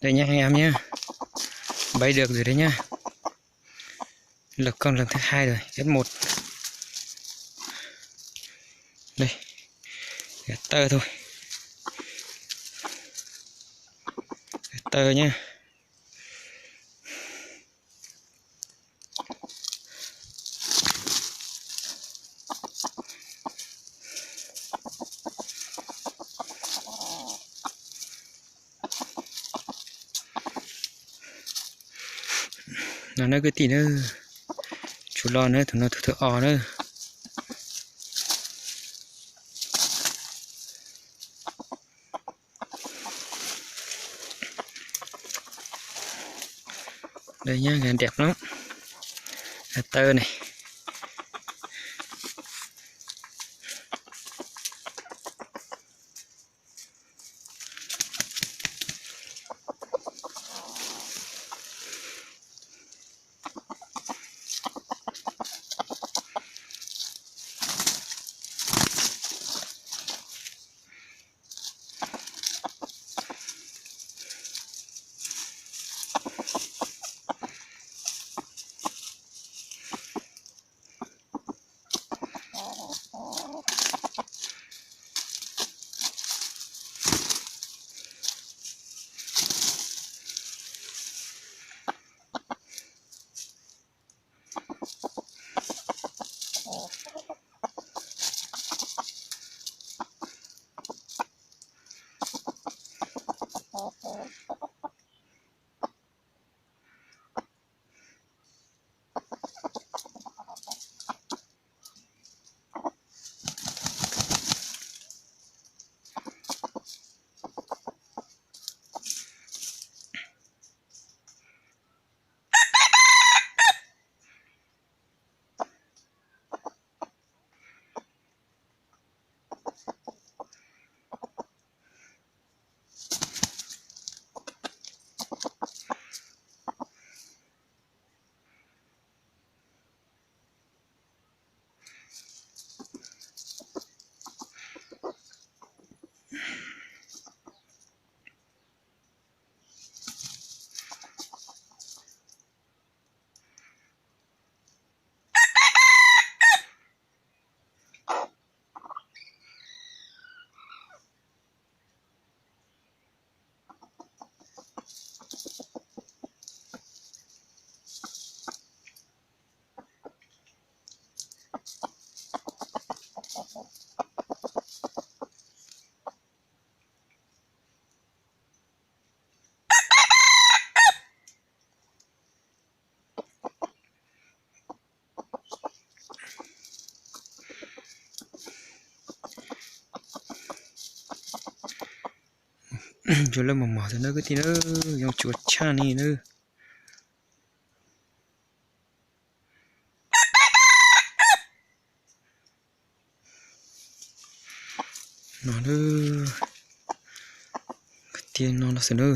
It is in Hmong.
Đây nhá anh em nhá. Bẫy được rồi đấy nhá. Lập công lần thứ hai rồi, F một. Đây. Gạt tơ thôi. Gạt tơ nhá. No na kwv tij na, tsuas los na, tus no tus thawj ob na. Đây nhá, gà đẹp lắm. Gà tơ này. Ntsuag lawv mos mos xwb na kwv tij na, zoo tsuas tshaj ni na. No na, kwv tij no no xwb na.